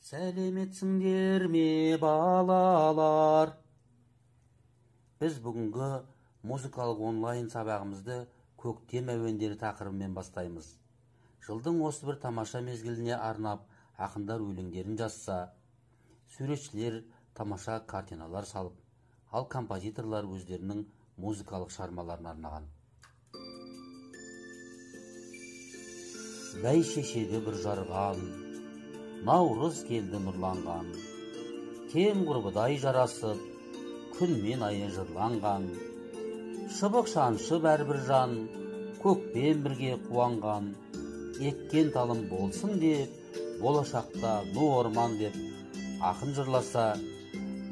Сәлеметсіңдер ме, балалар? Біз бүгінгі музыкалық онлайн сабағымызды көктем әуендері тақырыбымен бастаймыз. Жылдың осы бір тамаша мезгіліне арнап ақындар өлеңдерін жазса, суретшілер тамаша картиналар салып, ал композиторлар өздерінің музыкалық шығармаларын арнаған. Бәйшешегі бүр жарған, наурыз келді нұрланған, кең құрбыдай жарасып, күн мен айы жырланған, шыбық шаншып әрбір жан, көкпен бірге қуанған, еккен талым болсын деп, болашақта ну орман деп ақын жырласа,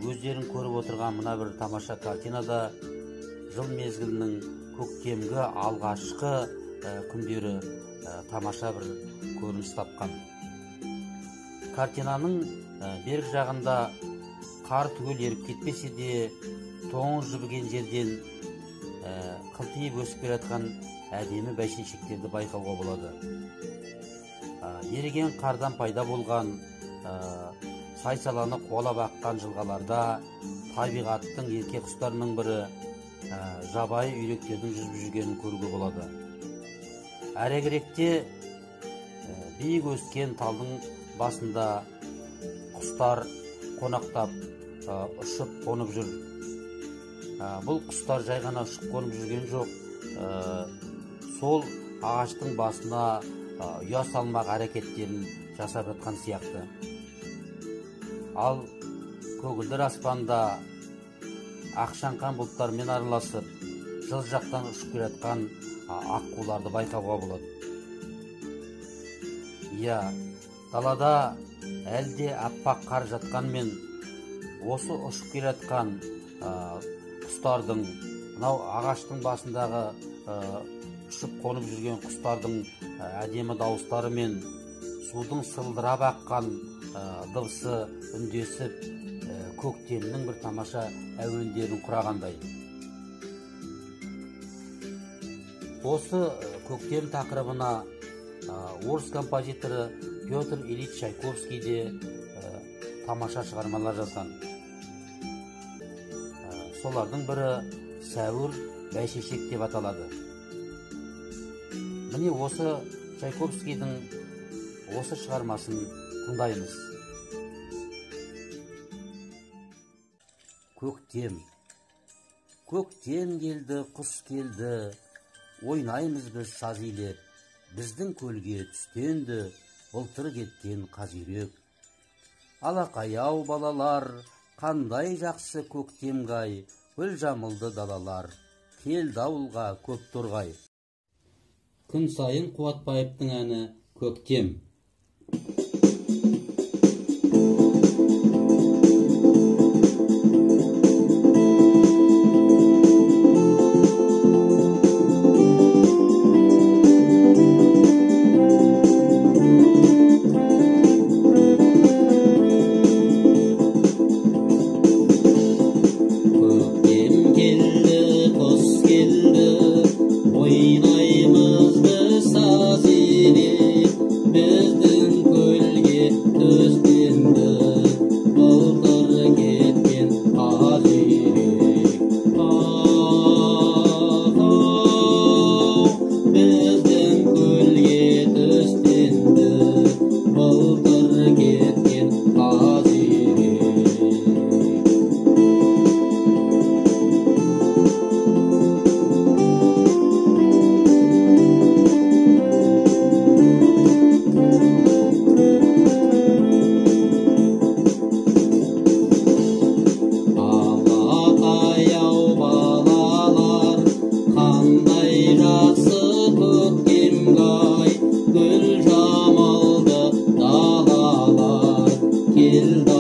өздерін көріп отырған мына бір тамаша картинада жыл мезгілінің көктемгі алғашқы күндері тамаша бір көрініс тапқан. Картинаның берік жағында қар түгел еріп кетпесе де, тоңы жібіген жерден қылтиып өсіп келе жатқан әдемі бәйшешектерді байқауға болады. Еріген қардан пайда болған сай-саланы қуалап аққан жылғаларда табиғаттың ерке құстарының бірі жабайы үйректердің жүзіп жүргенін көруге болады. Әрегіректе биік өскен талдың басында құстар қонақтап ұшып қонып жүр. Бұл құстар жай ғана ұшып қонып жүрген жоқ, сол ағаштың басына ұя салмақ әрекеттерін жасап жатқан сияқты. Ал көгілдір аспанда ақшаңқан бұлттармен араласып, жыл жақтан ұшып келе жатқан аққуларды байқауға болады. Иә, далада әлде аппақ қар жатқанмен, осы ұшып келе жатқан құстардың, мынау ағаштың басындағы ұшып қонып жүрген құстардың әдемі дауыстары мен судың сылдырап аққан дыбысы үндесіп, көктемнің бір тамаша әуендерін құрағандай. Осы көктем тақырыбына орыс композиторы Петр Ильич Чайковский де тамаша шығармалар жазған. Солардың бірі Сәуір бәйшешек деп аталады. Міне осы Чайковскийдің осы шығармасын тыңдаймыз. Көктем. Көктем келді, құс келді, ойнаймыз біз саз илеп, біздің көлге түстенді, былтыр кеткен қаз үйрек. Алақай-ау балалар, қандай жақсы көктемгі ай, гүл жамылды далалар, келді ауылға көп торғай. Күн сайын Қуатбаевтың әні Көктем. Gül